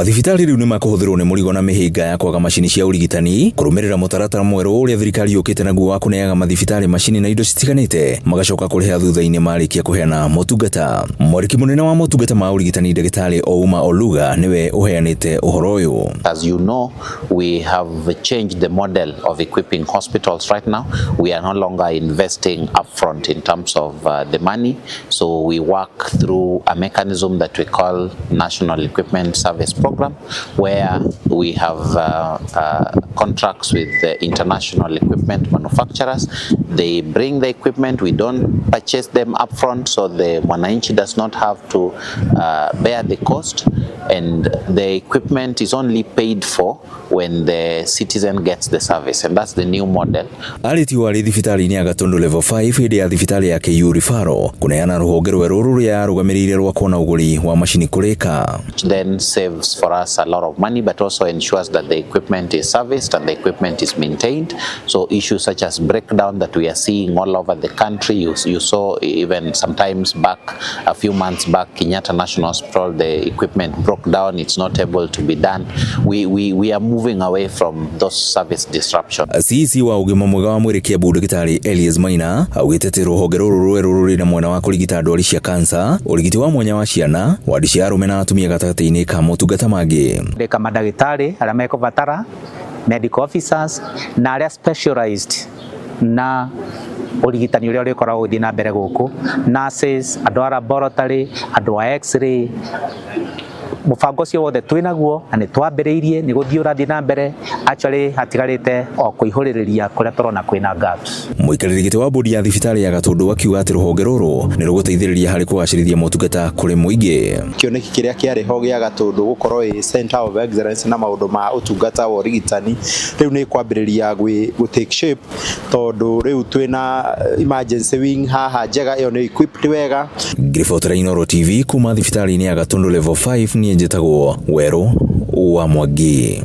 Mathibitarĩ rĩu nĩ makũhũthĩrwo nĩ mũrigo na mĩhĩnga ya kwaga macini cia ũrigitani kũrũmĩrĩra mũtaratara mwerũ ũrĩa thirikari yũkĩte naguo wa kũneaga mathibitarĩ macini na indo citiganĩte magacoka kũrĩha thutha-inĩ marĩkia kũheana motungata. Mwandĩki mũnene wa motungata ma ũrigitani ndagĩtarĩ Ouma Oluga nĩwe ũheanĩte ũhoro ũyũ. As you know, we have changed the model of equipping hospitals right now. We are no longer investing upfront in terms of the money. So we work through a mechanism that we call National Equipment Service Program, where we have contracts with the international equipment manufacturers. They bring the equipment, we don't purchase them upfront, so the mwananchi does not have to bear the cost, and the equipment is only paid for when the citizen gets the service, and that's the new model. Arĩtio arĩ thibitarĩ-inĩ ya Gatundu Level 5 hĩndĩ ya thibitarĩ ya KU Referral kũneana rũhonge rwerũ rũrĩa arũgamĩrĩire rwa kuona ũgũri wa macini kũrĩka. Which then saves for us a lot of money, but also ensures that the equipment is serviced and the equipment is maintained. So issues such as breakdown that we are seeing all over the country, you saw even sometimes back, a few months back, Kenyatta National Hospital, the equipment broke down, it's not able to be done. We are moving away from those service disruptions. CEC wa ũgima mwega wa mwĩrĩ Kiambu ndagĩtarĩ Elias Maina augĩte atĩ rũhonge rũrũ rwerũ rũrĩ na mwena wa kũrigita ndwari cia kansa, ũrigiti wa mwanya wa ciana, wadi cia arũme na atumia gatagatĩ-inĩ ka motungata mangĩ. Ndĩka mandagĩtarĩ arĩa mekũbatara medical officers na arĩa specialized na ũrigitani ũrĩa ũrĩkoragwo ũgĩthiĩ na mbere gũkũ, nurses, andũ a laboratory, andũ a x-ray. Mũbango ũcio wothe twĩ naguo na nĩ twambĩrĩirie, nĩ gũthiĩ ũrathiĩ na mbere. Actually, hatigarĩte o kũihũrĩrĩria kũrĩa tũrona kwĩna gaps. Mũikarĩri gĩtĩ wa bodi ya thibitarĩ ya Gatundu akiuga atĩ rũhonge rũrũ nĩ rũgũteithĩrĩria harĩ kũgacĩrithia motungata kũrĩ mũingĩ. Kĩoneki kĩrĩa kĩarĩ ho gĩa Gatũndũ gũkorwo ĩ center of excellence na maũndũ ma ũtungata wa ũrigitani rĩu nĩ kwambĩrĩria gũ take shape, tondũ rĩu twĩna emergency wing haha njega, ĩyo nĩ equipped wega. Ngĩribotera Inooro TV kuma thibitarĩ-inĩ ya Gatundu Level 5, niĩ njĩtagwo Werũ wa Mwangi.